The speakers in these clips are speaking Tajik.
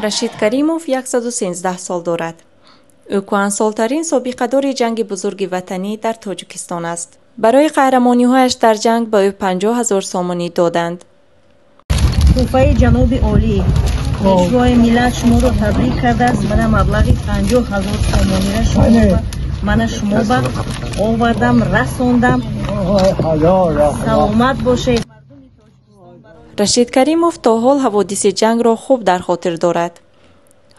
Рашид Каримов 113 сол дорад. Ӯ кӯҳансолтарин собиқадори ҷанги Бузурги Ватанӣ дар Тоҷикистон аст. Барои қаҳрамониҳояш дар ҷанг ба ӯ 50 000 сомонӣ доданд. Тӯҳфаи ҷаноби олӣ, Пешвои миллат шуморо табрик кардааст. Мана маблағи 50 000 сомонира мана шумо ба овардам, расондам. Саломат бошед. Рашид Каримов то ҳол ҳаводиси ҷангро хуб дар хотир дорад.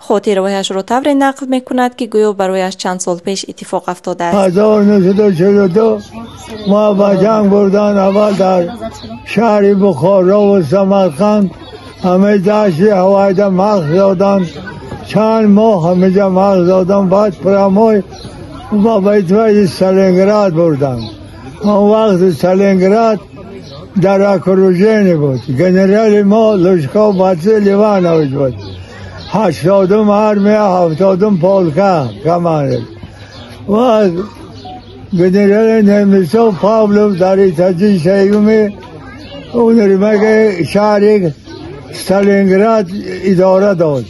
Хотираҳояшро тавре нақл мекунад, ки гӯё барояш чанд сол пеш иттифоқ афтодааст. 1942 ма ба ҷанг бурдан. Аввал дар шаҳри Бухорову Самарқанд, ҳамаи дашти ҳавайда мағз доданд. Чанд моҳ ҳамиҷа мағз додам. Баъд прямой ба битваи Сталинград бурданд. Он вақт Сталинград дар окружение буд. Генерали мо Лужков Василий Иванович буд, 80-ум армия, 70-ум полка командир. Ва генерали немисо Павлов дар этажи сеюми универмаги шаҳри Сталинград идора дод.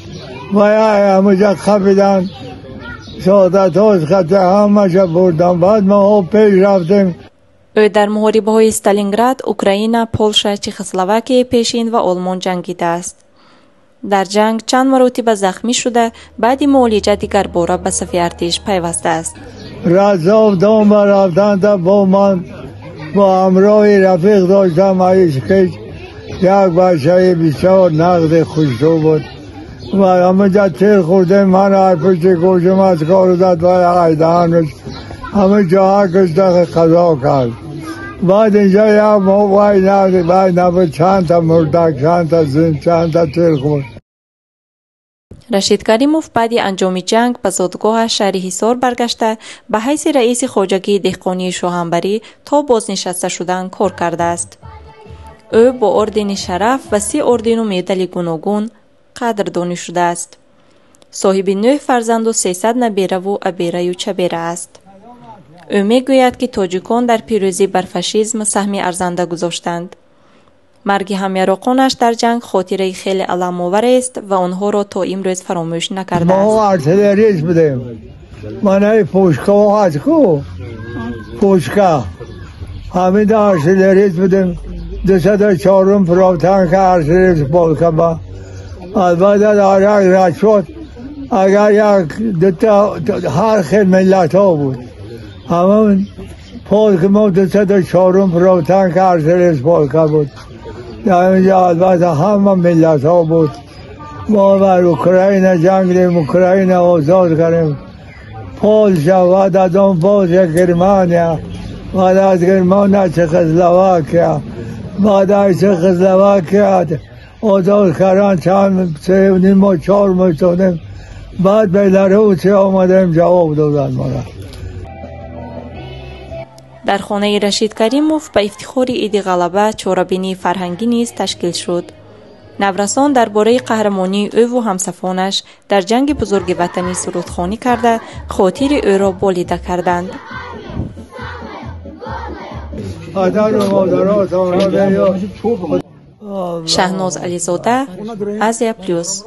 Ва ҳамаҷа қапидан, соататҳош хати ҳамаша бурдан. Баъд мо пеш рафтем. Ӯ дар муҳорибаҳои Сталинград, Украина, Полша, Чехословакияи пешин ва Олмон ҷангидааст. Дар ҷанг чанд маротиба захмӣ шуда, баъди муолиҷа дигарбора ба сафи артиш пайвастааст. Ростов Дон ба рафтанда бо ман бо ҳамроҳи рафиқ доштам, Аишкич, як бачаи бисёр нағзи хушрӯ буд. Ва ҳамаҷа тир хӯрдем. Ман пушти гӯшам аз кор зад ва айдаҳанаш ҳама ҷоҳа кушта қазо кард. Баъд инҷа як моҳ вай вай набуд, чандта мурдак, чандта зин, чандта тир хӯрд. Рашид Каримов баъди анҷоми ҷанг ба зодгоҳаш, шаҳри Ҳисор, баргашта, ба ҳайси раиси хоҷагии деҳқонии Шоҳанбарӣ то бознишаста шудан кор кардааст. Ӯ бо ордени Шараф ва 30 ордену медали гуногун қадрдонӣ шудааст. Соҳиби нӯҳ фарзанду 300 набераву абераю чабера аст. Ӯ мегӯяд, ки тоҷикон дар пирӯзӣ бар фашизм саҳми арзанда гузоштанд. Марги ҳамяроқонаш дар ҷанг хотираи хеле аламоварест ва онҳоро то имрӯз фаромӯш накардааст. Мо артиллерист будем. Манаи пушкао ҳаст ку, пушка, ҳамида артиллерист будем. 204-ум протанка артиллерист полка ба. Албатта, дар як расчёт агар як дута ҳар хел миллатҳо буд. Ҳамон полки мо 204-ум протанка артиллерист полка буд. Дар инҷа албатта ҳама миллатҳо буд. Мо бар Украина ҷангидем, Украина озод кардем, Полша, баъд аз он Полша Германия, баъд аз Германия Чехословакия, баъд аз Чехословакия озод кардан чанд се ним моҳ, 4 моҳ шудем. Баъд Беларусия омадем, ҷавоб доданд мора. Дар хонаи Рашид Каримов ба ифтихори Иди Ғалаба чорабинии фарҳангӣ низ ташкил шуд. Наврасон дар бораи қаҳрамонии ӯву ҳамсафонаш дар ҷанги Бузурги Ватанӣ сурудхонӣ карда, хотири ӯро болида карданд. Падару модаротонро Шаҳноз Ализода, Азия Плюс.